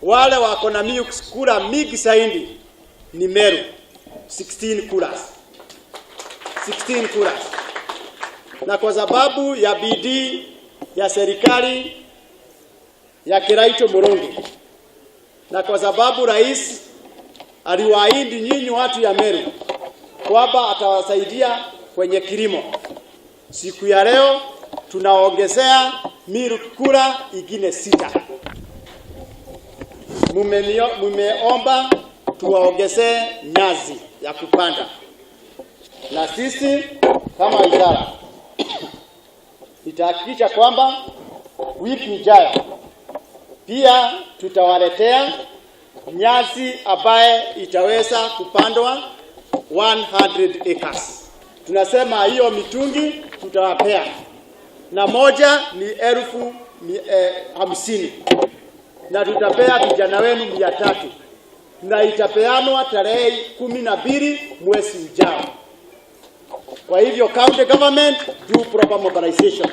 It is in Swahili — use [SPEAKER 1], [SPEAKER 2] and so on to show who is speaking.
[SPEAKER 1] Wale wako na kura mingi zaidi ni Meru, 16 kuras, 16 kuras. Na kwa sababu ya bidii ya serikali ya Kiraito Murungi na kwa sababu rais aliwaahidi nyinyi watu ya Meru kwamba atawasaidia kwenye kilimo, siku ya leo tunaongezea Meru kura ingine sita. Mumeomba tuwaongezee nyasi ya kupanda, na sisi kama wizara itahakikisha kwamba wiki ijayo pia tutawaletea nyasi ambaye itaweza kupandwa 100 acres. Tunasema hiyo mitungi tutawapea, na moja ni elfu 50 na tutapea vijana wenu 300 na itapeanwa tarehe 12 mwezi ujao. Kwa hivyo county government, do proper mobilization.